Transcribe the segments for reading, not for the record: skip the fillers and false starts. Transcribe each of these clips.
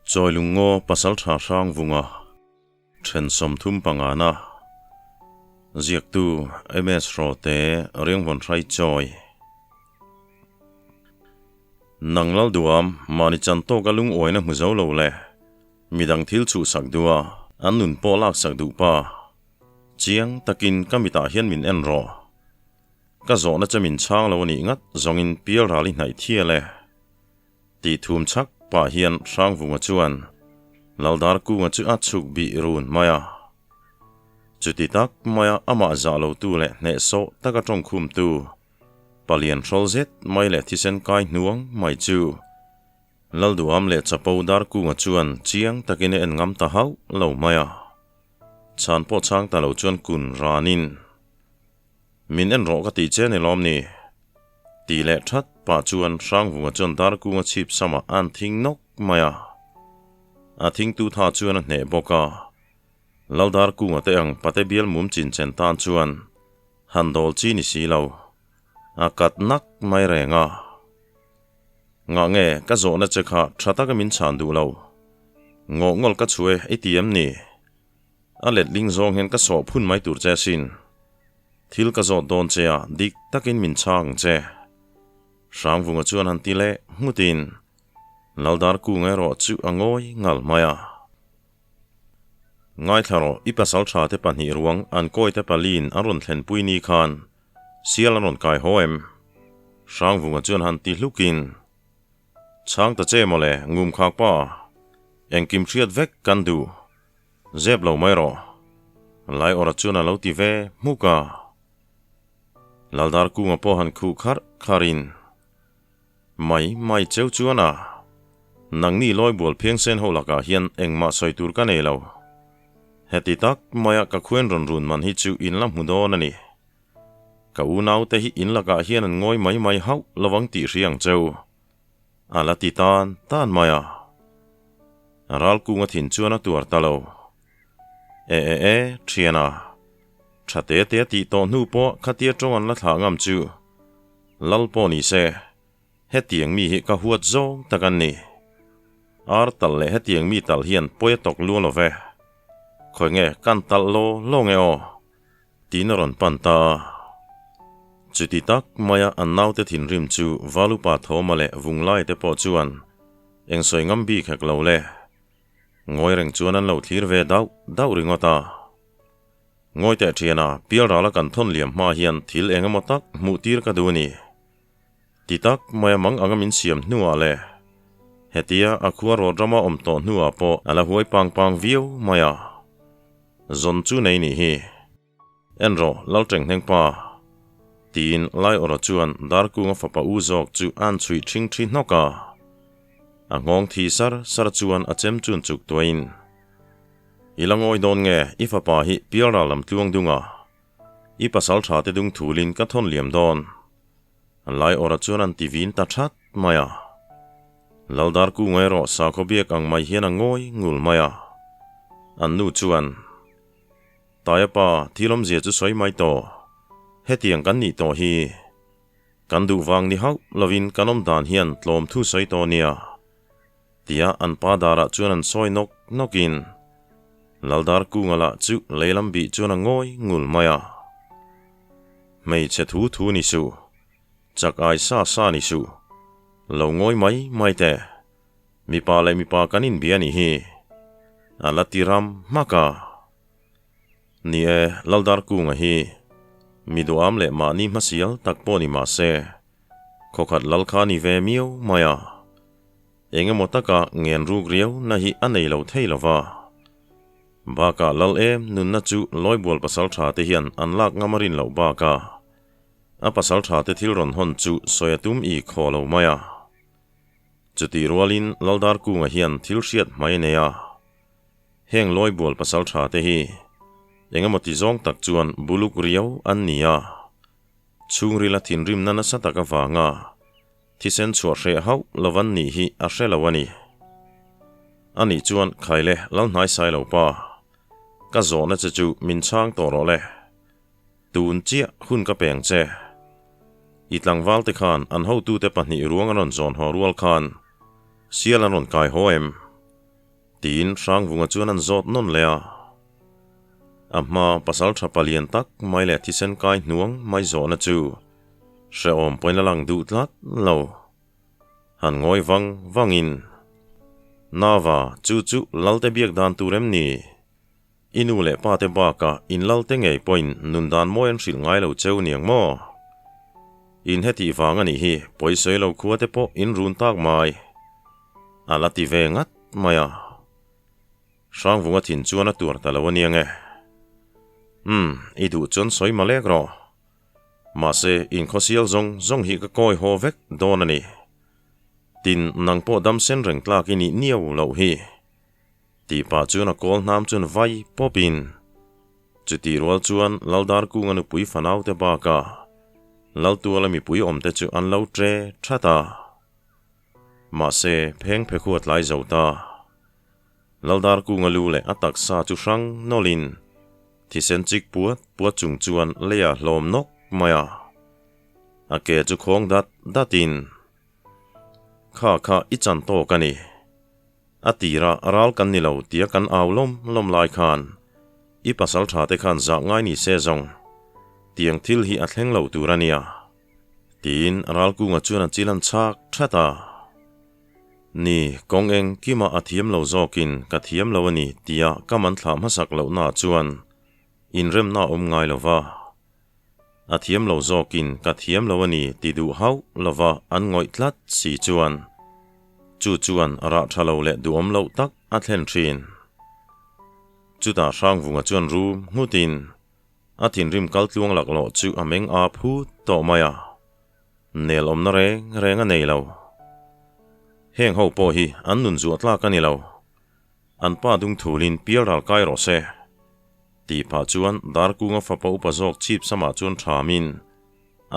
Chawilungngaw Pasaltha Hrangvunga then 35 na Ziaktu MS Hrawte Riangvawn Hrai Chawi Nang lal duam mahni chan tawka lungawina hmu zo lo le midang thil chhuhsak duha an nun pawh laksak duh pa Chiang takin ka mitah hian min en rawh. Ka zawhna che min chhang lo a nih ngat zawngin pial ral i hnaih thial e. Tih thum chhak pah hian Hrangvunga chuan Laldar kunga chu a chhuk bih run mai a. Chuti tak maia amah zah lotu leh hnehsawh taka tawngkhumtu palian hrawl zet mai leh thisen kai hnuang mai chu Lalduham leh Chapo dar kunga chuan chiang takin a en ngam ta hauh lo mai a. Chhan pawh chhang ta lo chuan kun ranin, Min en rawh ka tih che ni lawm ni? Tih leh that pah chuan Hrangvunga chuan Darkunga chhip samah a an thing nawk mai a. A thingtu tha chuan a hneh bawk a. Lal Darkunga te ang pate bial mum chin chen tan chuan han dawl chi ni si lo. A kat nak mai reng a. Ngah nge ka zawhna che kha tha taka min chhan duh lo. Ngawh ngawl ka chhu e i ti em ni? A letling zawng hian ka sawh phun mai tur che asin. Thil ka zawt dawn che a, dik takin min chhang ang che. Hrangvunga chuan han ti leh nghutin Laldar kung erawh chu a ngawi ngal mai a. Ngaithla rawh, i pasal tha te pahnih ruang an kawi te paliin an rawn thlenpui ni khan sial an rawn kai haw em? Hrangvunga chuan han ti hlukin. Chhang ta che mawle, ngum khak pa. Engkim hriat vek kan duh. Zep lo mai rawh. Lai awrah chuan a lo ti ve hmuk a. Laldar kunga pawh han khuh kharh kharhin, Mai mai cheu chuan a, nangni lawi bual phiang sen ho lakah hian engmah sawi tur ka nei lo. Heti tak maia ka khuain rawn run man hi chu in la hmu dawn a ni. Ka unaute hi in lakah hian an ngawi mai mai hauh lovang tih hria ang cheu. A la ti tan tan mai a. Ral kunga thin chuan a tuar ta lo. E e e, thiana. Tha te te a tih tawh hnu pawh khatia tawng an la thlah ngam chu. Lal pawh ni se, hetiang mi hi ka huat zawng tak an ni. Ar tal leh hetiang mi tal hian pawi a tawk luang lo ve. Khawi nge kan talh law law nge aw? Tiin a rawn pan ta a. Chuti tak maia an naute thinrim chu Valupa Thawma leh Vunglai te pawh chuan eng sawi ngam bik hek lo le. Ngawi reng chuan an lo thlir ve dauh dauh ringawt a. Ngawi teh thiana, pialrala kan thawn liam hma hian thil eng emaw tak hmuh tir ka duh a ni. Ti tak maia mang anga min siam hnuah le hetia a khua rawt rama awm tawh hnuah pawh a la huai pang pang viau mai a. Zawn chu nei nih hi. En rawh, Lalṭenghneng pa. Tiin Laiawra chuan Darkunga fapa u zawk chu a an chhuih ṭhing ṭhi hnawk a. A nghawng thi sar sar chuan a chem chun chuk tuahin, I la ngawi dawn nge, i fapa hi pialral lam tluang dunga i pasal ṭha te dung thulin ka thawn liam dawn. Laiawra chuan an ti vin ta ṭhat mai a. Laldarkunga erawh sakhaw biak ang mai hian a ngawi ngul mai a. An nu chuan. Taia pa, thil awmzia chu sawi mai tawh. Hetiang kan nih tawh hi. Kan duh vang ni hauh lovin kan awm dan hian tlawm thu sawi tawh nia. Tia an pa darah chuan an sawi nawk nawkin Laldar kunga lah chu leilam bih chuan a ngawi ngul mai a. Hmeichhe thu thu ni suh. Chak ai sa sa ni suh. Lo ngawi mai mai teh. Mipa leh mipa kan inbia nih hi. A la ti ram hmak a. Ni e, Laldarkunga hi mi duham leh mahni hmasial tak pawh ni mah se, khawkhat lal kha ni ve miau mai a. Eng emaw taka ngen ruk riau na hi a nei lo thei lo va. Bakah lal em nunna chu Lawibual pasal tha te hian an lak ngam a rin loh bakah a pasal tha te thil rawn hawn chu sawi a tum i khaw lo mai a. Chutih rualin Laldarkunga hian thil hriat hmai a nei a. Heng Lawibual pasal tha te hi eng emaw ti zawng tak chuan buluk riau an ni a, chhungrila thinrimna nasa tak avanga thisen chhuah hreh hauh lo an nih hi a hre lo a ni. Anih chuan Khaile Lalhnai Sailo pa, ka zawhna che chu min chhang tawh rawh le. Tun chiah hun ka peng che. I tlangval te khan an hotute pahnih ruang an rawn zawn haw rual khan sial an rawn kai haw em? Tiin Hrangvunga chuan an zawt nawn leh a. A hma pasal tha palian tak mai leh thisen kai hnuang mai zawhna chu hrehawm pawhin a lang duh tlat lo. Han ngawi vang vangin, Nava, chu chu Lalte biak dan tur em ni? I nu leh pa te bakah in Lalte ngei pawhin nun dan mawi an hrilh ngai lo cheu niang maw? In hetih vang a nih hi, pawisawi lo khua te pawh in run tak mai. A la ti ve ngat mai a. Hrangvunga thin chuan a tuar ta lo a nia nge. Umm, i duh chuan sawi ma lek rawh. Mahse, inkhawsial zawng zawng hi ka kawi haw vek dawn a ni. Tin, nang pawh dam sen reng tlak i nih niau loh hi. Tih pah chuan a kawl hnam chuan vai pawpin, chutih rual chuan Laldarkunga nupui fanaute bakah Laltuala mipui awmte chu an lo tre that a. Mahse, pheng phe khu a tlai zo ta. Laldarkunga lu leh a taksa chu hrang nawlhin thisen chik puat puat chung chuan leiah hlawm nawk mai a. A ke chu khawng dat datin, Kha kha i chan tawk a ni. A tira ral kan ni lo tia kan au lawm lawm lai khan i pasal tha te khan zah ngai ni se zawng tiang thil hi a thleng lo tur a nia. Tiin Ralkunga chuan a chil an chhak that a. Ni, kawng eng kima a thiam lo zawkin ka thiam lo a ni tia ka man thlah hmasak lohna chuan inremna a awm ngai lo va. A thiam lo zawkin ka thiam lo a ni ti duh hauh lova an ngawih tlat si chuan chu chuan rah tha lo leh duhawm loh tak a thlen thin. Chutah Hrangvunga chuan rum nghutin A thinrim kal tluang laklawh chu a meng ap hut tawh mai a, nel awmna reng reng a nei lo. Heng ho pawh hi an nun zuah tlak a ni lo. An pa dung thulin pial ral kai rawh se. Tih phah chuan Darkunga fapa upa zawk chhip samah chuan thamin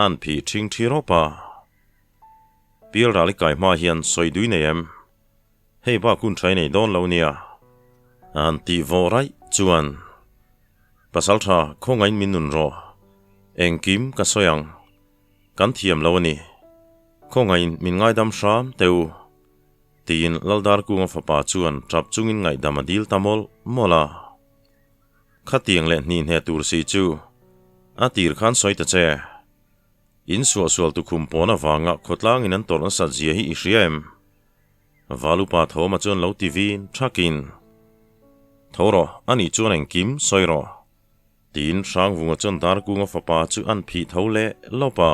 an phih ṭhing ṭhi rawp a. Pial ral i kai hma hian sawi dui nei em? Hei bak hun ṭha i nei dawn lo nia. An tih vawh raih chuan Pasal ṭha khawngain min nun rawh. Engkim ka sawi ang. Kan thiam lo a ni. Khawngain min ngaidam hram teh u. Tiin Laldarkunga fapa chuan ṭap chungin ngaihdam a dil ta mawlh mawlh a. Khatiang leh hnih hne tur si chu a tir khan sawi ta che. In suahsual tukhum pawn avanga khawtlangin an tawrh nasat zia hi i hria em? Valupa Thawma chuan lo ti vin thakin, Tho rawh, ani chuan engkim sawi rawh, tiin Hrangvunga chuan Darkunga fapa chu an phih tho leh lawp a.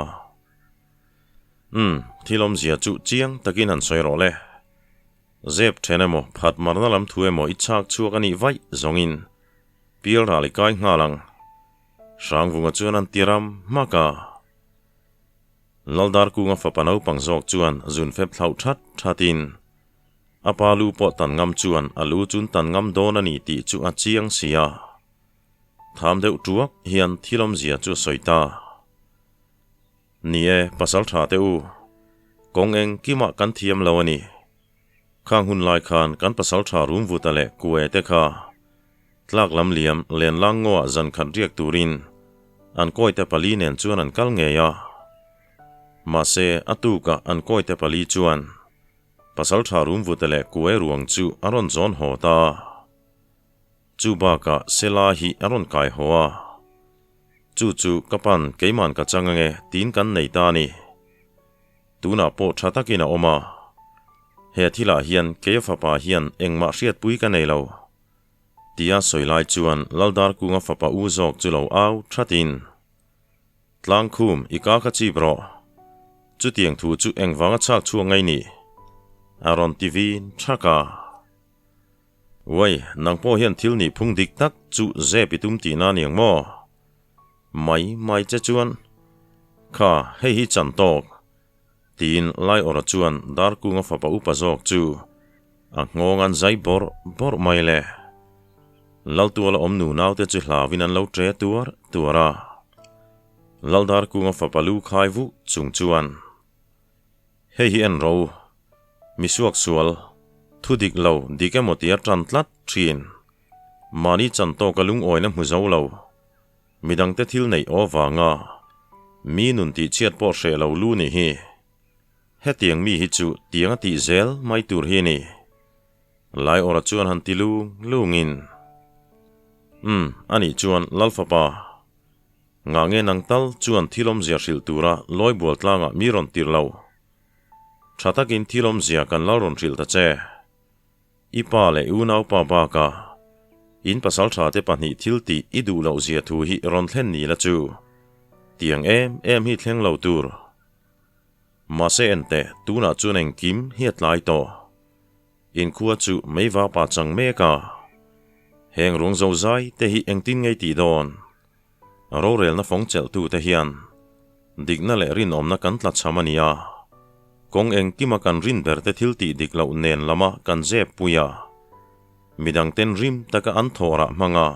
Umm, thil awmzia chu chiang takin han sawi rawh le. Zep then emaw, phat marna lam thu emaw i chhak chhuak a nih vaih zawngin pial ral i kai nghal ang. Hrangvunga chuan an ti ram hmak a. Laldarkunga fapa naupang zawk chuan zun fep thlauh that thatin a pa lu pawh tan ngam chuan a lu chun tan ngam dawn a ni tih chu a chiang si a. Tham deuh tuak hian thil awmzia chu a sawi ta. Ni e, pasal tha teh u. Kawng eng kimah kan thiam lo a ni. Khang hun lai khan kan pasal tha Rumvuta leh Kue te kha Tlak lam liam Lenlang ngaw-ah zan khat riak turin an kawite pali nen chuan an kal ngei a. Mahse, a tukah an kawite pali chuan Pasaltha Rumvute leh Kuai ruang chu a rawn zawn haw ta. Chu bakah Sela hi a rawn kai haw a. Chu chu ka pan keiman ka chang ange tiin kan nei ta a ni. Tunah pawh tha takin a awm a. He thilah hian keia fapa hian engmah hriatpui ka nei lo. Tia sawi lai chuan Laldarkunga fapa u zawk chu lo au thatin, Tlangkhum, i ka kha chip rawh. Chutiang thu chu engvanga chhak chhuak ngai ni? A rawn ti vin thak a. Uai, nang pawh hian thil nih phung dik tak chu zep i tum tihna aniang maw? Mai mai che chuan, Kha, hei hi chan tawk. Tiin Laiawra chuan Darkunga fapa upa zawk chu a nghawng an zai bawrh bawrh mai le. Laltuala awm nu naute chu hlauin an lo ṭe tuar tuar a. Laldarkunga fapa lu khai vuh chung chuan, Hei hi en ro, mi suak sual, thu dik lo dik emaw tia ṭan tlat ṭhin. Mahni chan tawka lungawina hmu zo lo. Midangte thil neih aw vanga mi nun tihchhiat pawh hreh lo lu nih hi. Hetiang mi hi chu tiang a tih zel mai tur hi a ni. Laiawra chuan han ti lung lungin, Umm, anih chuan Lalfapa, ngah nge nang tal chuan thil awmzia hrilh tura Lawibual tlangah mi rawn tirh lo? Tha takin thil awmzia kan lal rawn hrilh ta che. I pa leh i unaupa bakah in pasal tha te pahnih thil tih i duh loh zia thu hi rawn thlen ni la chu tiang em em hi thleng lo tur. Mahse enteh tunah chuan engkim hi a tlai tawh. Inkhua chu meiva pa chang mek a. Heng ruang zo zai te hi engtin ngei tih dawn? Rorelna fawng chelhtu te hian dikna leh rinawmna kan tla cham a nia. Kawng engkima kan rin ber te thil tih dik loh nen lama kan zep pui a. Midang ten rim taka an thawhrah hmang a,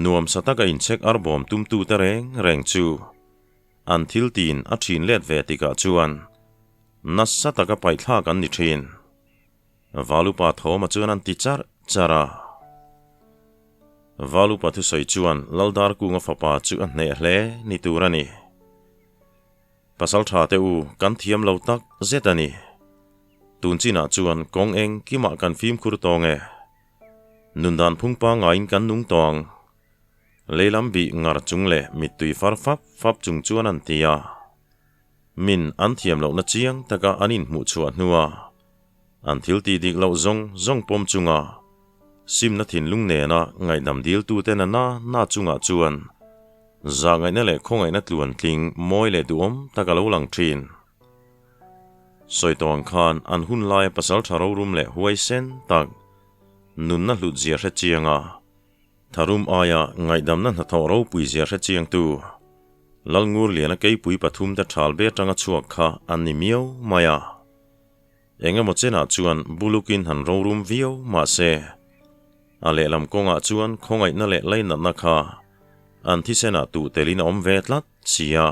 nuamsa taka inchhek arbawm tumtu te reng reng chu an thil tin a thin let ve tikah chuan nasa taka paihthlak an ni thin. Valupa thawma chuan an ti charh charh a. Valupa thusawi chuan Laldarkunga fapa chu a hneh hle ni tur a ni. Pasal tha te u, kan thiam lo tak zet a ni. Tun chinah chuan kawng eng kimah kan fimkhur tawng e. Nundan phung pangaiin kan nung tawng. Leilam bih ngar chung leh mittui far fap fap chung chuan an ti a. Min an thiam lohna chiang taka an inhmuh chhuah hnua an thil tih dik loh zawng zawng pawm chunga simna thinlung nena ngaihdam diltute na na na chungah chuan zahngaihna leh khawngaihna tluan tling mawi leh duhawm tak a lo lang thin. Sawi tawh ang khan an hun laia pasal tha rorum leh huaisen tak nunna hlut zia hre chianga Tharum aia ngaihdamna hnathawh ropui zia hre chiangtu Lalngurliana keipui pathumte thal be atanga chhuak kha an ni miau mai a. Eng emaw chenah chuan bulukin han rorum viau mah se, a lehlam kawngah chuan khawngaihna leh lainatna kha an thisenah tuh telin a awm ve tlat si a.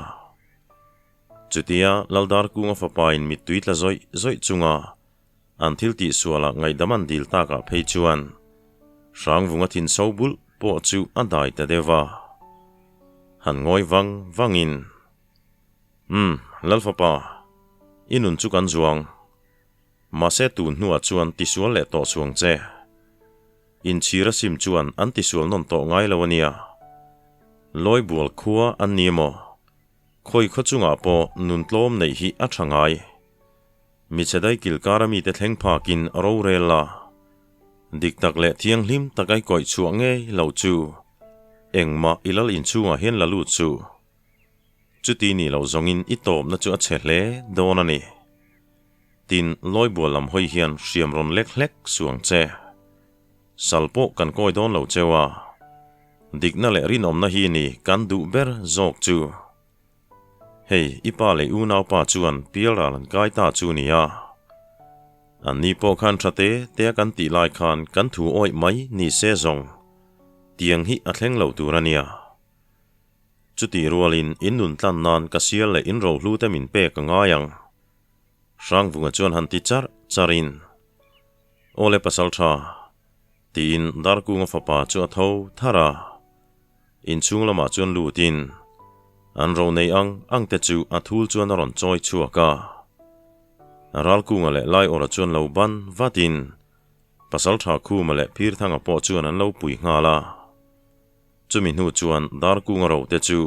Chutia Laldarkunga fapain mittui tla zawih zawih chunga An thil tih sualah ngaihdam an dil takah phei chuan Hrangvunga thin so bulh pawh chu a dai ta deuh va. Han ngawi vang vangin, Umm, Lalfapa, i nun chu kan zuang. Mahse tun hnuah chuan tisual leh tawh suang che. Inchhir a sim chuan an tisual nawn tawh ngai lo a nia. Lawibual khua an ni emaw? Khawi khaw chungah pawh nun tlawm neih hi a tha ngai. Michhe dai kilkara mite thleng phakin rorel a, dik tak leh thianghlim tak ai kawih chhuah ngei lo chu engmah i lal inchhungah hian la lut suh. Chuti nih loh zawngin i tawpna chu a chhe hle dawn a ni. Tin, Lawibual lam hawi hian hriam rawn lek hlek suang che. Sal pawh kan kawi dawn lo cheu a, dikna leh rinawmna hi ni kan duh ber zawk chu. Hei, i pa leh i unaupa chuan pialral an kai ta chu nia. Anni pawh khan tha te te a kan tih lai khan kan thu awih mai ni se zawng tiang hi a thleng lo tur a nia. Chutih rualin in nun tlan nan ka sial leh in rohlu te min pek a ngai ang. Hrangvunga chuan han ti charh charhin, Awle pasal tha, tiin Darkunga fapa chu a tho thar a. Inchhung lamah chuan lutin an ro nei ang ang te chu a thul chuan a rawn chawi chhuak a. Ralkunga leh Laiawra chuan lo ban vatin Pasaltha Khuma leh Phirthanga pawh chuan an lo pui nghal a. Chumi hnu chuan Darkunga ro te chu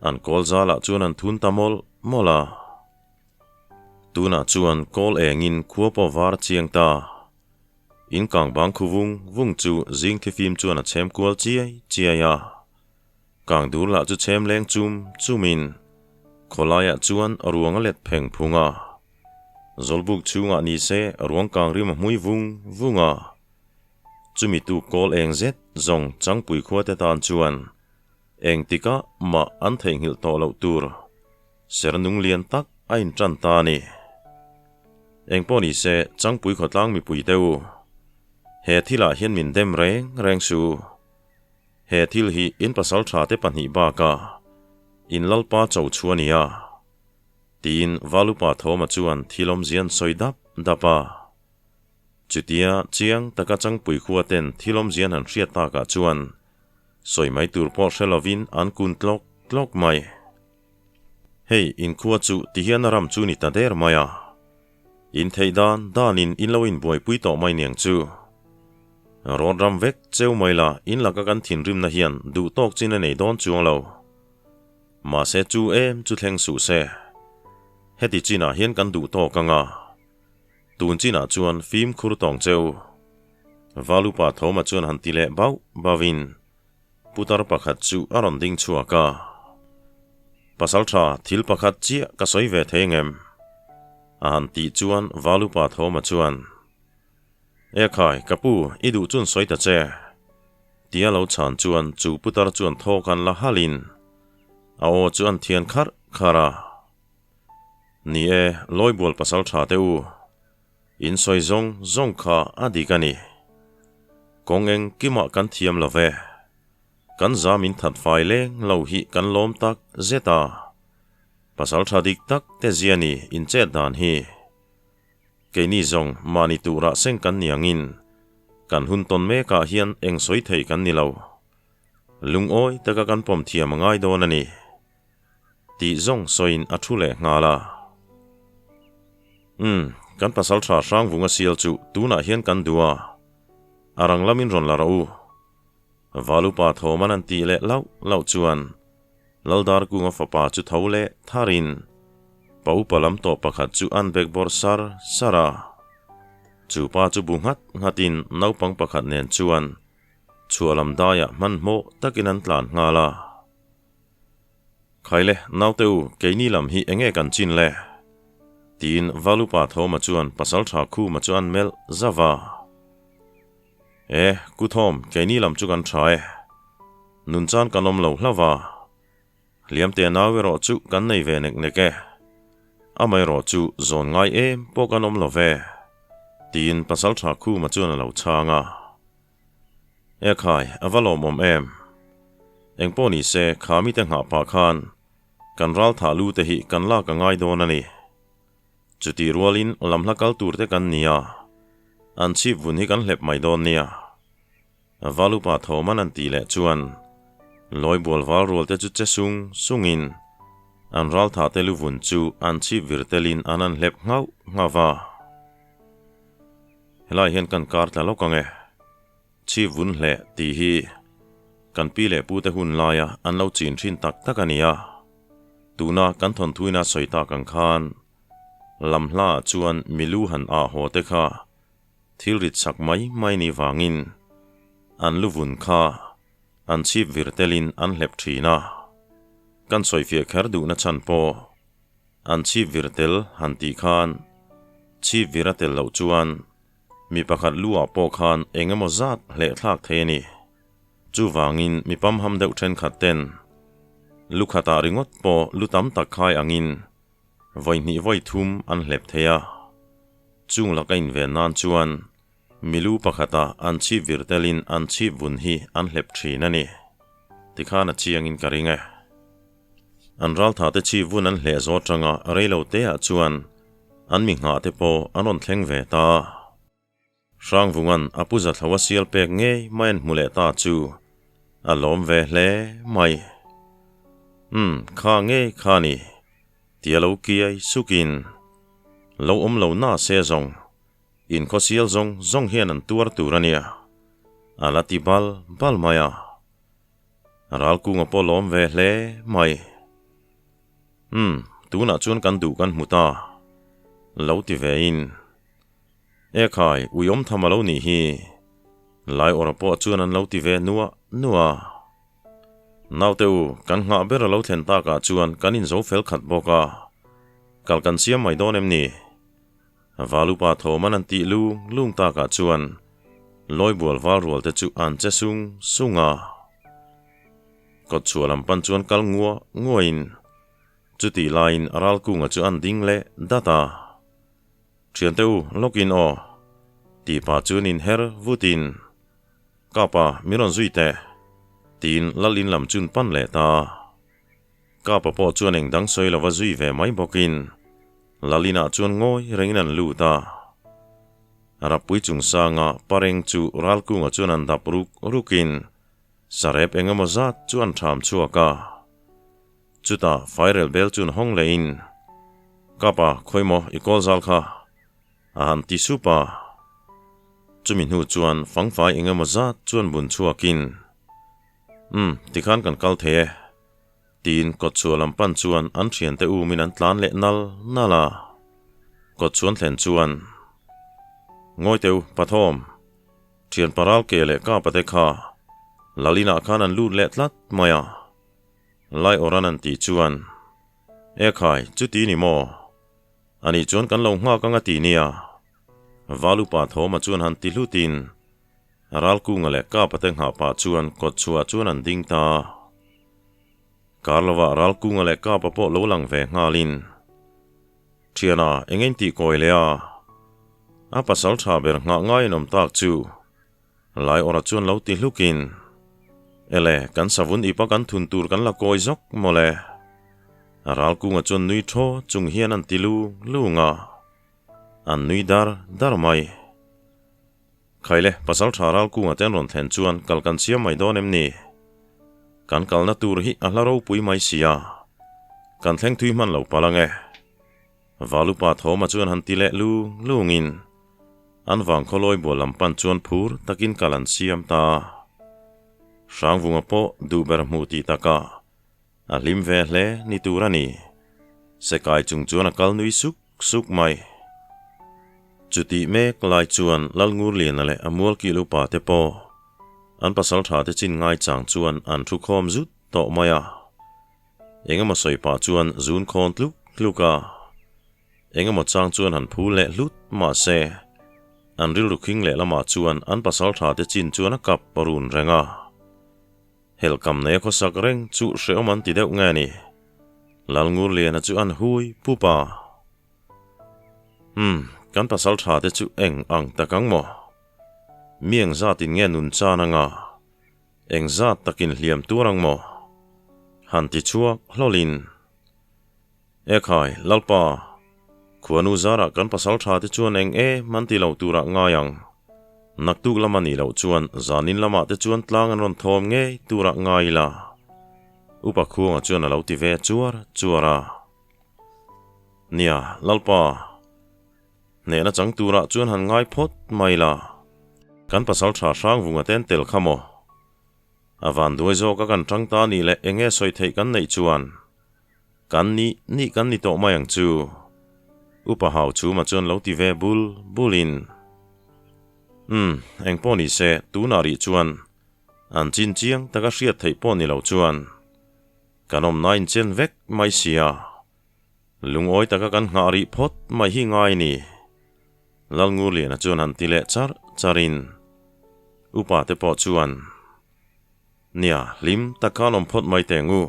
an kawl zalah chuan an thun ta mawlh mawlh a. Tunah chuan kawl engin khua pawh var chiang ta. In kang bang khu vung vung chu zing thifim chuan a chhem kual chiai chiai a. Kang dur lah chu chhem leng chum chumin khawlaiah chuan ruang a let pheng phung a. Zawlbuk chhungah ni se ruang kang rim a hmui vung vung a. Chumi tu kawl eng zet zawng changpui khua te tan chuan engtikah mah an theihnghilh tawh loh tur ser nung lian tak a intan ta a ni. Engpawh ni se, Changpui khawtlang mipui te u, he thilah hian min dem reng reng su. He thil hi in pasal tha te pahnih bakah in Lalpa cho chu a nia, tiin Valupa Thawma chuan thil awmzia an sawi dap dap a. Chutia chiang taka Changpui khua ten thil awmzia an han hriat takah chuan sawi mai tur pawh hre lovin an kun tlawk tlawk mai. Hei, inkhua chu tihian a ram chu ni ta der mai a. In theih dan danin in lo inbuaipui tawh mai niang chu. Rawt ram vek cheu mai la in laka kan thinrimna hian duh tawk chin a nei dawn chuang lo. Mahse chu em chu thleng suh se. Heti chinah hian kan duh tawk anga. Tun chinah chuan fimkhur tawng cheu. Valupa Thoma chuan han ti leh bauh bauhin putar pakhat chu a rawn ding chhuak a. Pasal tha thil pakhat chiah ka sawi ve thei ngem? A han tih chuan Valupa Thoma chuan, E khai, ka pu, i duh chun sawi ta che. Tia lo chhan chuan chu putar chuan thawk an la halin a aw chu an thian kharh kharh a. Ni e, Lawibual pasal tha te u. In sawi zawng zawng kha a dik a ni. Kawng eng kimah kan thiam lo ve. Kan zam in that fai leng lo hi kan lawm tak zet a. Pasal tha dik tak te zia ni in chet dan hi. Keini zawng mahni turah seng kan ni angin kan hun tawn mekah hian eng sawi thei kan ni lo. Lungawi taka kan pawm thiam a ngai dawn a ni. Tih zawng sawiin a thu leh nghal a. Umm, kan pasal tha Hrangvunga sial chu tunah hian kan duh a, a rang lamin rawn la rawh u. Valupa Thawman an tih leh lauh lauh chuan Laldarkunga fapa chu tho leh tharin pa upa lam tawh pakhat chu an bek bawrh sar sar a. Chu pa chu bu nghat nghatin naupang pakhat nen chuan chhuah lam daiah hmanhmawh takin an tlan nghal a. Khaile, naute u, keini lam hi enge kan chin le? Tiin Valupa Thawma chuan Pasaltha Khuma chu an melh zauh a. E, Ku Thawm, keini lam chu kan tha e. Nunchan kan awm lo hlauh a. Hliamte nau erawh chu kan nei ve nek nek e. Amaherawh chu zawn ngai em pawh kan awm lo ve. Tiin Pasaltha Khuma chuan a lo chhang a. E khai, a va lawmawm em? Engpawh ni se, kha mite nghah pah khan kan ral thah lu te hi kan lak a ngai dawn a ni. Chutih rualin lamhla kal tur te kan ni a, an chhip vun hi kan hlep mai dawn nia. Valupa Thawman an tih leh chuan Lawibual val rual te chu che sung sungin an ral thah te lu vun chu an chhip vir telin an an hlep nghauh nghauh va. Helai hian kan kar tla lawk ang e. Chhip vun hleh tih hi kan pi leh pute hun laia an lo chin thin tak tak a ni a. Tuna kan thawnthuina sawi tak ang khan lam hlaah chuan milu han ah haw te kha thil rit chak mai mai ni vangin an lu vun kha an chhip vir telin an hlep thin a. Kan sawifiah kher duhna chhan pawh An chhip vir tel han tih khan chhip vir a tel loh chuan mi pakhat lu ah pawh khan eng emaw zat hleh thlak thei a ni. Chuvangin mi pamham deuh thenkhat ten lu khatah ringawt pawh lu tam tak khai angin vawi hnih vawi thum an hlep thei a. Chung laka inven nan chuan mi lu pakhatah an chhip vir telin an chhip vun hi an hlep thin a ni. Tikhan a chiangin ka ring e. An raltha te chi vun an hleh zawt ranga reilo te ah chuan an mi nghah te pawh an rawn thleng ve ta. Hrangvungan a pu Zathlo a sial pek ngei mai an hmu leh ta chu a lawm ve hle mai. Umm, kha ngei kha ni, tia lo kiai sukin lo awm lo na se zawng, in khaw sial zawng zawng hian an tuar tur a nia, a la ti bal bal mai a. Ralkunga pawh lawm ve hle mai. Umm, tunah chuan kan duh kan hmu ta. Lo ti ve in. E khai, ui awm tham a lo nih hi. Lai awrh pawh chuan an lo ti ve nuah nuah. Naute u, kan nghah ber a lo thlen takah chuan kan inzo fel khat bawk a. Kal kan siam mai dawn em ni? Valupa thawm an an tih lung lung takah chuan Lawibual val rual te chu an che sung sung a. Kawtchhuah lam pan chuan kal ngua nguain chutih laiin Ralkunga chu an ding leh dat a. Thiante u, lawkin aw, tih pah chuan inher vutin, Kapa, min rawn zui teh, tiin Lal in lam chun pan leh ta. Kapa pawh chuan eng dang sawi lova zui ve mai bawkin Lalina chuan ngawi rengin an lut a. Rappui chungsanga pareng chu Ralkunga chuan an dap ruk rukin sarep eng emaw zat chu an tham chhuak a. Chutah fairel bel chun hawng lehin, Kapa, khawimaw i kawl zal kha? A han ti sup a. Chumi hnu chuan fangfai eng emaw zat chuan bun chhuakin, Umm, tikhan kan kal thei e. Tiin kawtchhuah lam pan chuan an thiante umin an tlan leh nal nal a. Kawtchhuan thlen chuan, Ngawi teu, Pathawm, thian paral ke leh kapa te kha lal inah khan an lut leh tlat mai a. Lai awran an tih chuan, E khai, chuti ni maw? Ani chuan kan lo nghak anga ti nia. Valupa Thawma chuan han ti hlutin Ralkunga leh Kapa te nghah pah chuan kawtchhuah chuan an ding ta. Kar lovah Ralkunga leh Kapa pawh lo lang ve nghalin, Thiana, eng in tih kawi leh a? A pasal tha ber nghah ngai in awm tak chu. Lai awrah chuan lo ti hlukin, Ele, kan savun ipa kan thun tur kan la kawi zawk mawle. Ralkunga chuan nui thaw chung hian an ti lu lung a, an nui dar dar mai. Khaile, pasal tha Ralkunga te an rawn thlen chuan kal kan siam mai dawn em ni? Kan kalna tur hi a hla ropui mai sia, kan thleng thui hman lo palh ang e. Valupa Thawma chuan han ti leh lung lungin an vangkhaw lawi bual lam pan chuan phur takin kal an siam ta a. Hrangvunga pawh duh ber hmuh tih takah a hlim ve hle ni tur a ni. Sekai chung chuan a kal nui suk suk mai. Chutih mek lai chuan Lalngurliana leh a mualkil upa te pawh an pasal tha te chin ngaichang chuan an thu khawm zut tawh mai a. Engemaw sawi pah chuan zun khawn tluk tluk a, engemaw chang chuan han phul leh hlut mah se, an rilru khing leh lamah chuan an pasal tha te chin chuan a kap run reng a. Helhkam nei a khawsak reng chu hrehawm an ti deuh nge ni? Lalngurliana chu an hui pup a. Umm, kan pasal tha te chu eng ang tak ang maw? Mi eng zatin nge nun chan anga? Eng zat takin hliam tur ang maw? Han ti chhuak hlawlin. Ekhai, Lalpa, khuanu zarah kan pasal tha te chuan eng e man ti lo turah ngai ang. Naktuk lama nih loh chuan zanin lamah te chuan tlang an rawn thawm ngei turah ngai ila. Upa Khuanga chuan a lo ti ve chuar chuar a. Nia, Lalpa, Hnehna chang turah chuan han ngai phawt mai la, kan pasal tha hrang vunga ten tel kha maw? A van duai zawk a kan tang ta nih leh eng nge sawi theih kan neih chuan kan nih nih kan ni tawh mai ang chu. Upa hau chhuma chuan lo ti ve bul bulin, Umm, eng pawh ni se, tunah rih chuan an chin chiang taka hriat theih pawh ni lo chuan kan awmna inchen vek mai sia. Lungawi taka kan nghah rih phawt mai hi ngai ni. Lalngurliana chuan han ti leh char charin upa te pawh chuan, Nia, hlim tak khan awm phawt mai teh ngu,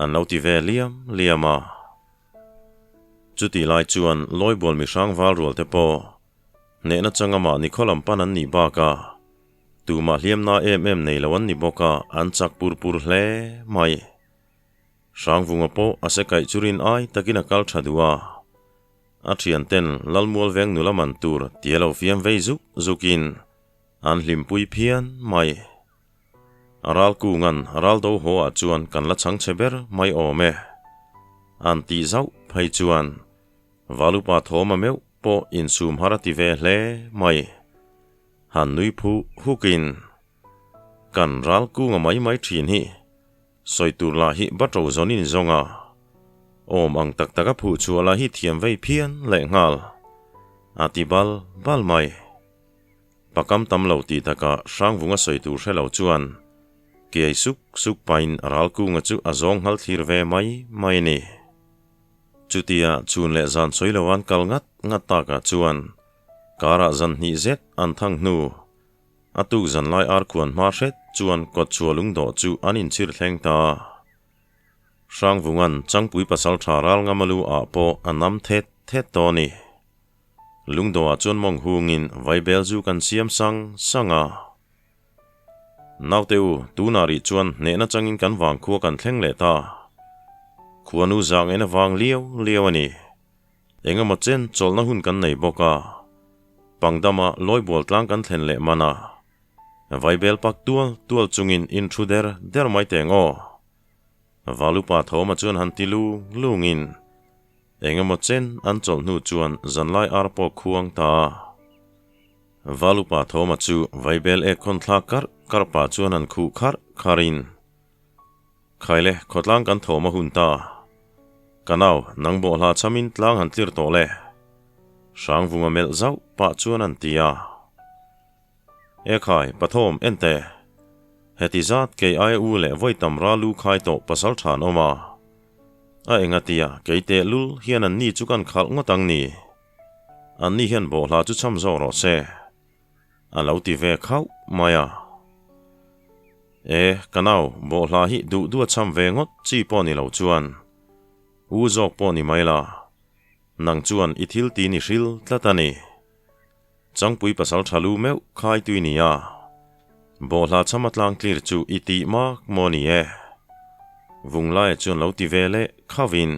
an lo ti ve liam liam a. Chutih lai chuan Lawibual mihrang val rual te pawh hnehna changa mahni khaw lam pan an nih bakah tumah hliamna em em nei lo an ni bawk a, an chak pur pur hle mai. Hrangvunga pawh a se kaih chu rin ai takin a kal tha duh a, a thianten Lalmual veng nula man tur tia lo fiam vei zuk zukin an hlimpui phian mai. A ral kungan ral do haw ah chuan kan la chhang chhe ber mai awm e. An tih zauh phei chuan Valupa Thawma meuh pawh insum har a ti ve hle mai. Han nui phuh hukin kan ral kunga mai mai thin hi. Sawi tur lah hi Batro zawnin zawng a, awm ang tak tak a phuh chhuah lah hi thiam vei phian leh nghal. A ti bal bal mai. Pakam tam lo tih takah Hrangvunga sawi tur hre lo chuan kiai suk suk pahin Ralkunga chu a zawng nghal thlir ve mai mai a ni. Chutia chhun leh zan sawi lo an kal ngat ngat takah chuan karah zan hnih zet an thang hnu A tuk zan lai ar khuan hma hret chuan kawtchhuah lungdawh chu an inchhir thleng ta. Hrangvunga'n Changpui pasal tha ral ngamalu ah pawh a nam thet thet tawh a ni. Lungdawhah chuan mawng hungin vaibel zu kan siam sang sang a. Naute u, tunah rih chuan hnehna changin kan vangkhua kan thleng leh ta. Khuanu zang en avang liau liau a ni. Engemaw chen chawlhna hun kan nei bawk a, Pangdama Lawibual tlang kan thlen leh man a, Vaibel pak tual tual chungin in thu der der mai teng aw. Valupa Thawma chuan han ti lung lungin, Engemaw chen an chawlh hnu chuan zanlai ar pawh khuang ta a. Valupa Thawma chu vaibel ek khawn thlak karh karh pah chuan an khuh kharh kharhin, Khaile, khawtlang kan thawm a hun ta. Ka nau, nang bawhhla chhamin tlang han tlir tawh le. Hrangvunga melh zauh pah chuan an ti a. E khai, Pathawm, en teh. Heti zat kei aia u leh vawi tam ra lu khai tawh pasal tha an awm a. A enga tia, kei teh lul hian an ni chu kan khalh ngawt ang ni. An ni hian bawhhla chu cham zawk rawh se. A lo ti ve khauh mai a. E, ka nau, bawhhla hi duh duh a cham ve ngawt chi pawh ni lo chuan. U zawk pawh ni mai la. Nang chuan i thil ti ni hril tlat a ni. Changpui pasal tha lu meuh khai tui ni a. Bawhhla chhama tlang tlir chu i tih mak maw ni e. Vunglaia chuan lo ti ve leh khavin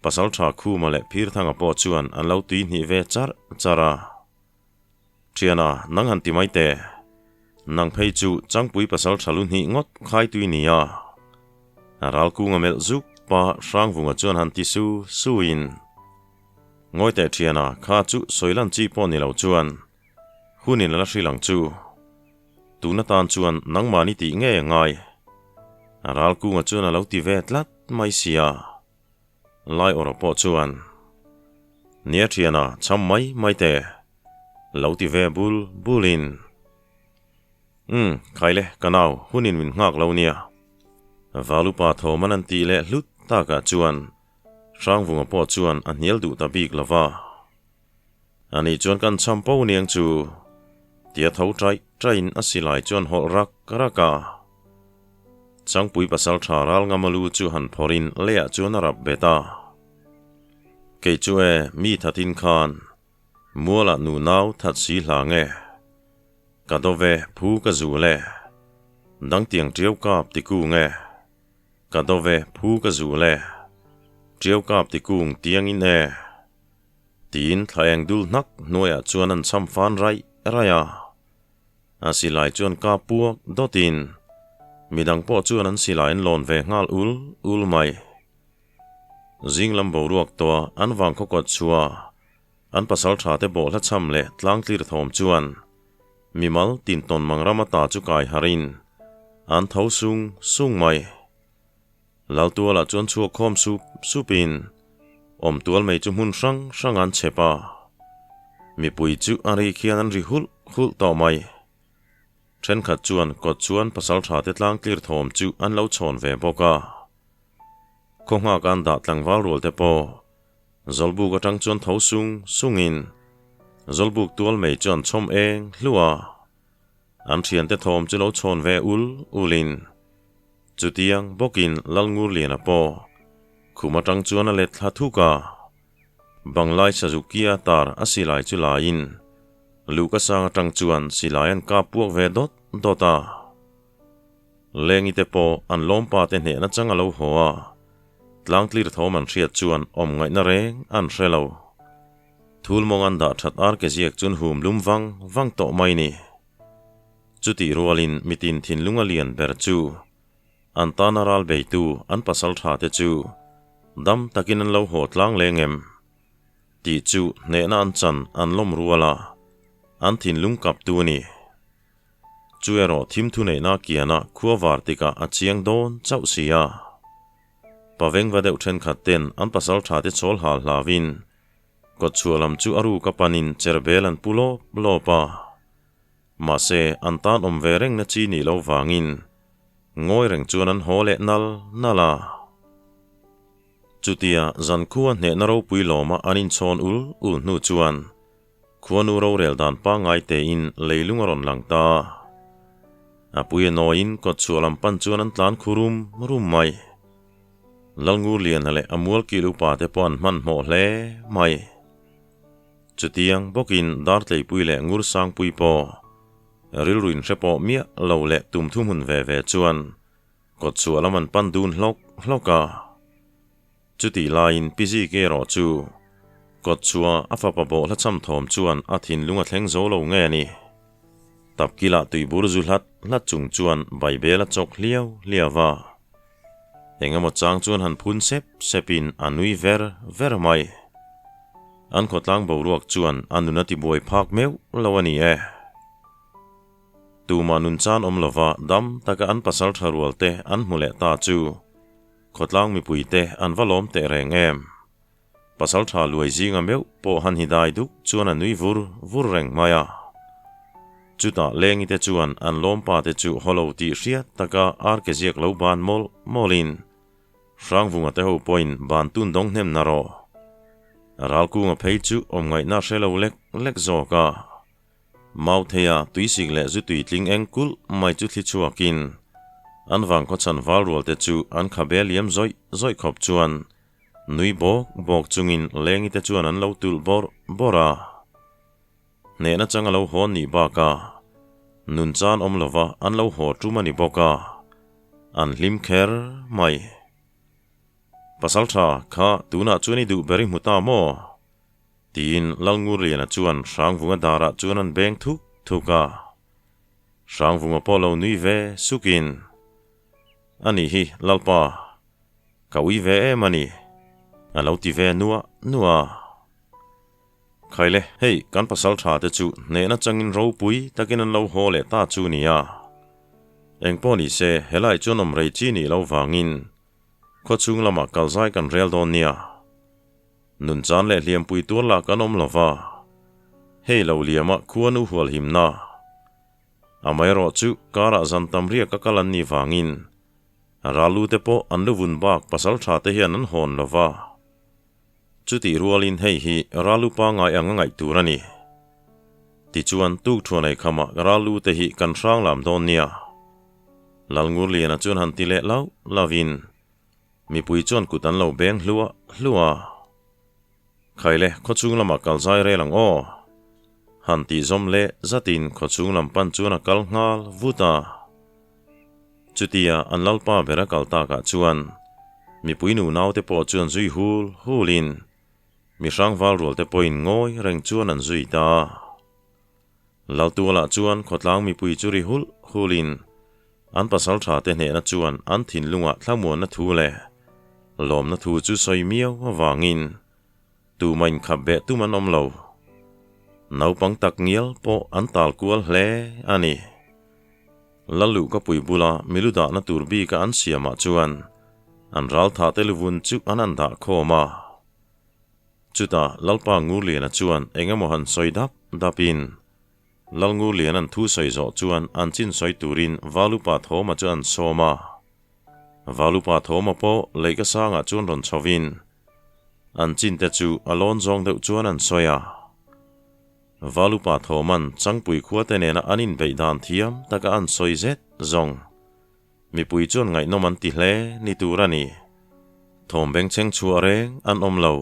pasal tha Khuma leh Phirthanga pawh chuan an lo tui hnih ve charh charh a. Thiana, nang han ti mai teh. Nang phei chu Changpui pasal tha lu hnih ngawt khai tui ni a. Ralkunga melh zuk pa Hrangvunga chuan han ti su suin. Ngawi teh thiana, kha chu sawi lan chi pawh ni lo chuan hunin a la hrilh ang chu. Tuna tan chuan nangmahni tih ngei a ngai. Ralkunga chuan a lo ti ve tlat mai sia. Lai awrh pawh chuan, Nia thiana, cham mai mai teh. Lo ti ve bul bulin. Umm, khaile, ka nau, hunin min nghak lo nia. Valupa thawm an an tih leh hlut takah chuan Hrangvunga pawh chuan a hnial duh ta bik lo va. Ani chuan kan cham po niang chu tia tho ṭaih ṭaihin a silai chuan hawlh rak rak a. Changpui pasal ṭha ral ngama lu chu han phawrhin leiah chuan a rap bet a. Kei chu e, mi thatin khan mualah nu nau that si hla nge. Ka dawve phu ka zul e, dangtiang ṭiau kap ti kung e. Ka dawve phu ka zul e, ṭiau kap ti kung tiangin e, tiin thla eng dul hnak hnuaiah chuan an cham fan raih raih a. A silai chuan kap puak dawtin midang pawh chuan an silai an lawn ve nghal ul ul mai. Zing lam boruak tawha an vang khaw kawt chhuah an pasal tha te bawhhla cham leh tlang tlir thawm chuan mimal tintawn mang ram ata chu kai harin an tho sung sung mai. Laltualah chuan chhuak khawm sup supin awmtual mai chu hmun hrang hrang an chep a, mipui chu a ri khian an ri hulh hulh tawh mai. Thenkhat chuan kawt chuan pasal tha te tlang tlir thawm chu an lo chhawn ve bawk a. Khaw nghak an dah tlangval rual te pawh Zawlbuk atang chuan tho sung sungin Zawlbuk tual mai chu an chhawm eng hluah a, an thiante thawm chu lo chhawn ve ul ulin chutiang bawkin Lalngurliana pawh khum atang chuan a let thla thuk a, Banglai Sazuki-a tar a silai chu laiin luhka sang atang chuan silai an kap puak ve dawt dawt a. Lengi te pawh an lawmpa te hnehna chang a lo haw a, tlangtlir thawm an hriat chuan awm ngaihna reng an hre lo. Thulmawng an dah that ar ke ziak chun hum lum vang vang tawh mai ni. Chutih rualin mitin thinlung a lian ber chu an tana ral beitu an pasal tha te chu dam takin an lo haw tlang leng em tih chu hnehna an chan an lawm rual a, an thinlung kaptu a ni. Chu erawh thim thu neihna kiana khua var tikah a chiang dawn chauh si a. Pavengva deuh thenkhat ten an pasal tha te chawl hal hlauin kawtchhuah lam chu a ruk a panin cherbel an pu lawp lawp a. Mahse, an tan awm ve rengna chi nih loh vangin ngawi reng chuan an haw leh nal nal a. Chutia zan khua hnehna ropui lawma an inchhawn ul ul hnu chuan Khuanu rorel dan pangngai tein leilung a rawn lang ta. A pui a nawiin kawtchhuah lam pan chuan an tlan khu rum rum mai. Lalngurliana leh a mualkil upa te pawh an hmanhmawh hle mai. Chutiang bawkin Dartleipui leh Ngursangpui pawh rilru inhre pawh miah lo leh tum thuhmun ve ve chuan kawtchhuah lam an pan dun hlawk hlawk a. Chutih laiin Pi Ziki erawh chu kawtchhuah a fapa bawhhla cham thawm chuan a thinlung a thleng zo lo nge a ni. Tapkilah tuibur zu hlat hlat chung chuan Baibel a chawk hliau hliau va. Engemaw chang chuan han phun sep sepin a nui ver ver mai. An khawtlang boruak chuan a nun a tibuai phak meuh lo a ni e. Tumah nun chan awm lova dam taka an pasal tha rual te an hmu leh ta chu khawtlang mipui te an va lawm teh reng em. Pasal tha luai zinga meuh pawh han hi dai duk chuan a nui vur vur reng mai a. Chutah lengi te chuan an lawmpa te chu hawlo tih hriat taka ar ke ziak lo ban mawlh mawlhin Hrangvunga te ho pawhin ban tun dawng hnem na rawh. Ralkunga phei chu awm ngaihna hre lo lek lek zawk a. Mautheia tuisik leh zu tui tling eng kulh mai chu thli chhuakin an vangkhaw chhan val rual te chu an khabe liam zawih zawih khawp chuan Nui bawk bawk chungin lengi te chuan an lo tulh bawrh bawrh a. Hnehna chang a lo hawn nih bakah nun chan awm lova an lo haw tum a ni bawk a, an hlim kher mai. Pasaltha kha tunah chuan i duh ber i hmu ta maw? Tiin Lalngurliana chuan Hrangvunga darah chuan an beng thuk thuk a. Hrangvunga pawh lo nui ve sukin, A nih hi Lalpa, Ka ui ve em a ni, a lo ti ve nuah nuah a. Khaile, hei kan pasal tha te chu hnehna changin ropui takin an lo haw leh ta chu nia. Engpawh ni se, helai chuan awm rei chi nih lo vangin khawchhung lamah kalzai kan rel dawn nia. Nunchan leh hliampui tuar lah kan awm lova, hei lo liama khuanu hualhimna. Amaherawh chu karah zan tam riak a kal an nih vangin Ralu te pawh an lu vun bak pasal tha te hian an hawn lo va. Chutih rualin hei hi Ralu pangngai ang a ngaih tur a ni. Tichuan tuk thuan ei khamah Ralu te hi kan hrang lam dawn nia. Lalngurliana chuan han ti leh lauh lauhin mipui chuan kut an lo beng hluah hluah a. Khaile, khawchhung lamah kal zai rel ang aw. Han tih zawm leh zatin khawchhung lam pan chuan a kal nghal vut a. Chutia an lalpa ber a kal takah chuan mipui nu naute pawh chuan zui hul hulin mi hrangval rual te pawhin ngawi reng chuan an zui ta a. Laltualah chuan khawtlang mipui chu ri hulh hulin an pasal tha te hnehna chuan an thinlungah thlamuanna thu leh lawmna thu chu sawi miau avangin Tuma inkhap beh tum an awm lo. Naupang tak ngial pawh an tal kual hle a ni. Lalluh ka pui bula milu dahna tur bika an siamah chuan an raltha te luvun chu an han dah khawm a. Chutah Lalpa Ngurliana chuan eng emaw han sawi dap dapin Lal Ngurliana'n thu sawi zawh chuan an chin sawi turin Valupa Thawma chu an sawm a. Valupa Thawma pawh leika sangah chuan rawn chhovin An chin te chu a lawn zawng deuh chuan an sawi a. Valupa Thawman Changpui khua te nena an inbeih dan thiam taka an sawi zet zawng. Mipui chuan ngaihnawm an ti hle ni tur a ni. Thawm bengchheng chhuah reng an awm lo.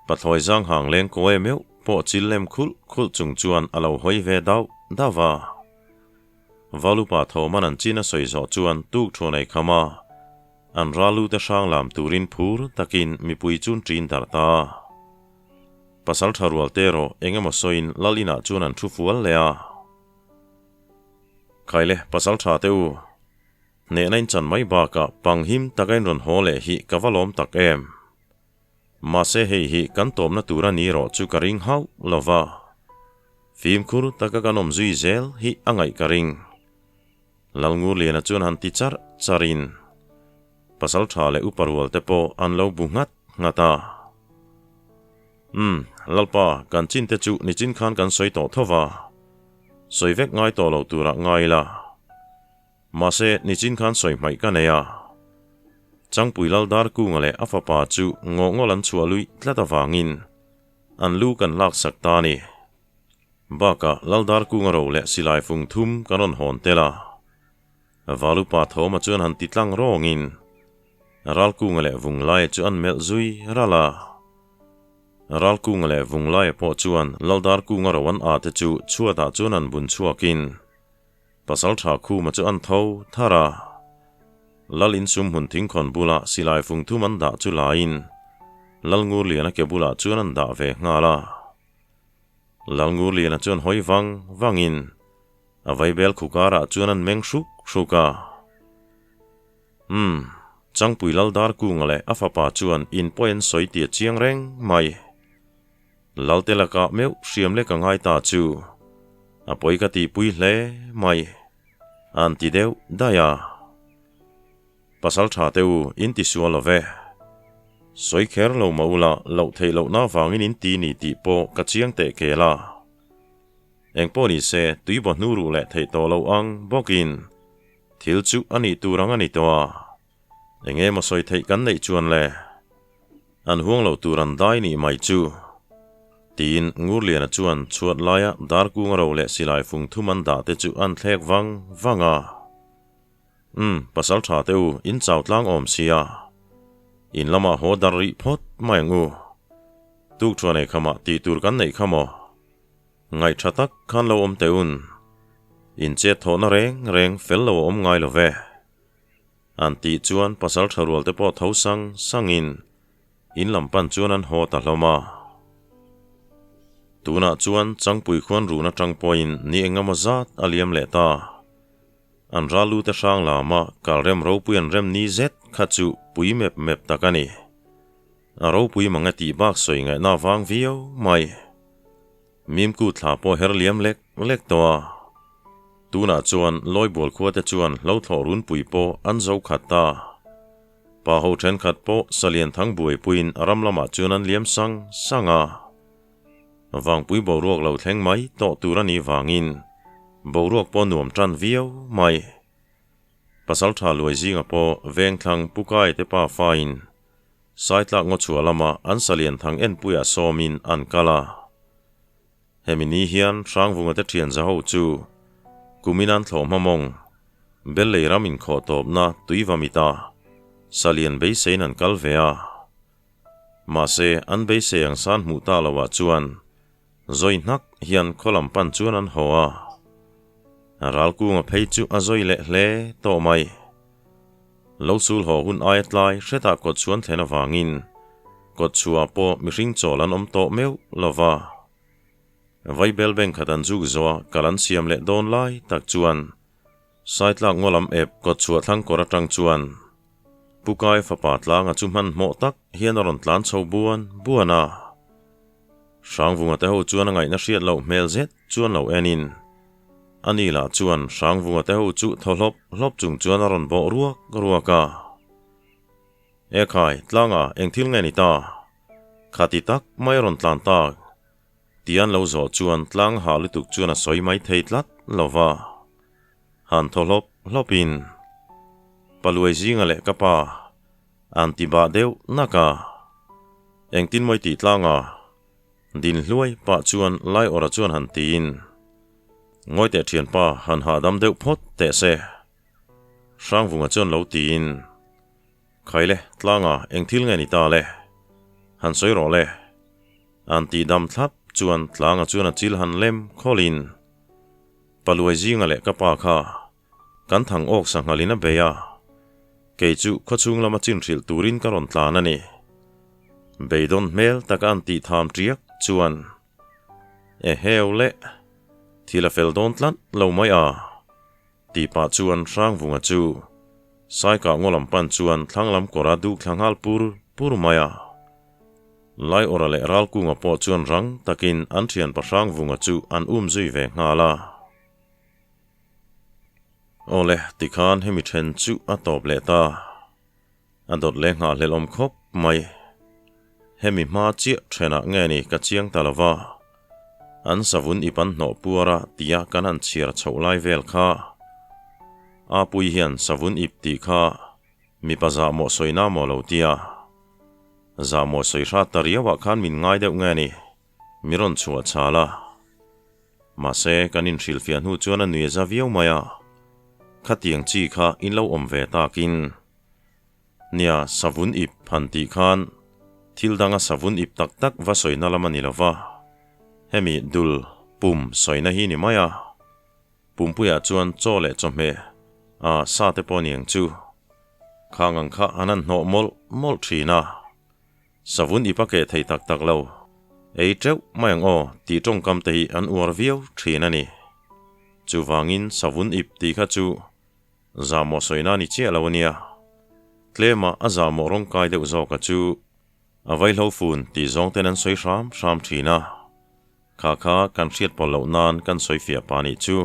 Pathlawi zang hang leng kawi meuh pawh chil lem khulh khulh chung chuan a lo hawi ve dauh dauh a. Valupa Thawman an chin a sawi zawh chuan tuk thu nei kham a. An ralu te hrang lam turin phur takin mipui chun ṭin darh ta. Pasal ṭha rual te erawh eng emaw sawiin lal inah chuan an thu fual leh a. Khaile, pasal ṭha te u, hnehna in chan mai bakah pang him taka in rawn haw leh hi ka va lawm tak em. Mahse hei hi kan tawpna tur a ni erawh chu ka ring hauh lo va. Fimkhur taka kan awm zui zel hi a ngaih ka ring. Lalngurliana chuan han ti charh charhin pasal tha leh upa rual te pawh an lo bu nghat nghat a. Umm, Lalpa, kan chin te chu nichin khan kan sawi tawh tho va, sawi vek ngai tawh lo turah ngai ila. Mahse, nichin khan sawi hmaih ka nei a. Changpui Laldar Kunga leh a fapa chu ngawh ngawlh an chhuah luih tlat avangin an lu kan laksak ta a ni. Bakah Laldar kunga ro leh silai fung thum kan rawn hawn tel a. Valupa Thawma chuan han ti tlang rawngin Ralkunga leh Vunglaia chu an melh zui ral a. Ralkunga leh Vunglaia pawh chuan Laldar kunga ro an ate chu chhuatah chuan an bun chhuakin Pasaltha Khuma chu an tho thar a. Lal insum hmun thingkhawn bula silai fung thum an dah chu laiin Lalngurliana ke bulah chuan an dah ve nghal a. Lalngurliana chuan hawi vang vangin a vaibel khukarah chuan an meng hruk hruk a. Umm, Changpui Lal Darkunga leh a fapa chuan in pawi an sawi tih a chiang reng mai. Lalte lakah meuh hriam lek a ngai ta chu a pawi ka tihpui hle mai, an ti deuh daih a. Pasal tha te u, in ti sual lo ve. Sawi kher lo mah ula, loh theih lohna avangin in ti ni tih pawh ka chiang teh kel a. Engpawh ni se, tuibaw hnu ruh leh theih tawh lo ang bawkin thil chu a nih tur ang a ni tawh a. Eng emaw sawi theih kan neih chuan le, an huang lo tur an dai nih mai chu. Tiin Ngurliana chuan chhuat laia darkunga ro leh silai fung thum an dah te chu an thlek vang vang a. Umm, pasal tha te u, in chau tlang awm sia. In lamah haw dar rih phawt mai ang u. Tuk thuan ei khamah tih tur kan neih kha maw? Ngaih tha tak khan lo awm teh un. In chet thawhna reng reng fel lo a awm ngai lo ve. An tih chuan pasal tha rual te pawh tho sang sangin in lam pan chuan an haw ta hlawm a. Tunah chuan Changpui khuan run atang pawhin ni engemaw zat a liam leh ta. An ral lu te hrang lama kal rem ropui an rem ni zet kha chu pui mep mep tak a ni. A ropui mang e tih bak sawi ngaihna vang viau mai. Mimku thla pawh her liam lek lek tawh a. Tunah chuan Lawibual khua te chuan hlothlawh runpui pawh an zo khat ta. Pa ho thenkhat pawh Salian thang buaipuiin a ram lamah chuan an liam sang sang a. Vangpui boruak lo thleng mai tawh tur a nih vangin boruak pawh nuam tan viau mai. Pasaltha Luai zinga pawh Vengthlang Pukai te pa fain Saitlak ngaw chhuah lama an salian thang enpuiah sawmin an kal a. Hemi ni hian Hrangvunga te thian za ho chu kumin an thlawh hma mawng, Bellei ram inkhawh tawpna tuiva mita salian beiseiin an kal ve a. Mahse, an beisei ang san hmuh ta loah chuan zawi hnak hian khaw lam pan chuan an haw a. Ralkunga phei chu a zawi leh hle tawh mai. Lo sul haw hun aia tlai hretah kawt chuan thlen avangin kawt chhuah pawh mihring chawl an awm tawh meuh lo va. Vaibel bank khat an zuk zawh a kal an siam leh dawn lai tak chuan Saitlak ngaw lam ep kawt chhuah thlang kawr atang chuan Pukai fapa tlanga chu hmanhmawh tak hian a rawn tlan chho buan buan a. Hrangvunga te ho chuan a ngaihna hriat loh hmel zet chuan lo enin ani lah chuan Hrangvunga te ho chu thaw hlawp hlawp chung chuan a rawn bawh ruak ruak a. Ekhai, tlanga eng thil nge ni ta? Khati tak mai a rawn tlan tak. Tian lo zawh chuan tlang hah lutuk chuan a sawi mai thei tlat lo va. Han thaw hlawp hlawpin, Paluai zinga leh ka pa, an ti bah deuh nak a. Engtin mawi tih tlanga din hluai pah chuan Laiawrha chuan han tiin, Ngawi teh thianpa, han hahdam deuh phawt teh se. Hrangvunga chuan lo tiin. Khaile, tlanga eng thil nge ni ta le? Han sawi rawh le. An tih dam thlap chuan tlanga chuan a chil han lem khawlin, Paluai zinga leh ka pa kha kan thang awk sanghalin a bei a, kei chu khawchhung lama chin hrilh turin ka rawn tlan a ni. Beidawn hmel taka an tih tham ṭiak chuan, Eheu le, thil a fel dawn tlat lo mai a. Tih pah chuan Hrangvunga chu Saikah ngaw lam pan chuan thlang lam kawra duk thla nghal pur pur mai a. Laiawrha leh Ralkunga pawh chuan rang takin an thianpa Hrangvunga chu an um zui ve nghal a. Awle, tikhan hemi then chu a tawp leh ta. A dawt leh nghahhlelh awm khawp mai. Hemi hma chiah thenah nge ni ka chiang ta lova, an savun ip an hnawh puar a tia kan han chhiar chhoh lai vel kha. Apui hian savun ip tih kha mipa zahmawh sawina maw lo tia. Zahmawh sawi hrat ta riauah khan min ngai deuh nge ni, mi rawn chhuah chhal a. Mahse, kan inhrilhfiah hnu chuan a nui a za viau mai a, khatiang chi kha in lo awm ve takin. Nia, savun ip han tih khan thil danga savun ip tak tak va sawina lam a ni lo va, hemi dul, pum, sawina hi ni mai a. Pumpuiah chuan chaw leh chawhmeh, a, sa te pawh a ni ang chu. Khang ang kha an han hnawh mawlh mawlh thin a. Savun ip a keh thei tak tak lo. Ei teuh mai ang aw tih tawngkam te hi an uar viau thin a ni. Chuvangin savun ip tih kha chu Zahmawh sawina a ni chiah lo a nia. Tlema a zahmawh rawng kai deuh zawka chu a vaihlo fun tih zawng ten an sawi hram hram thin a. Kha kha kan hriat pawlh loh nan kan sawi fiah pa nih chu.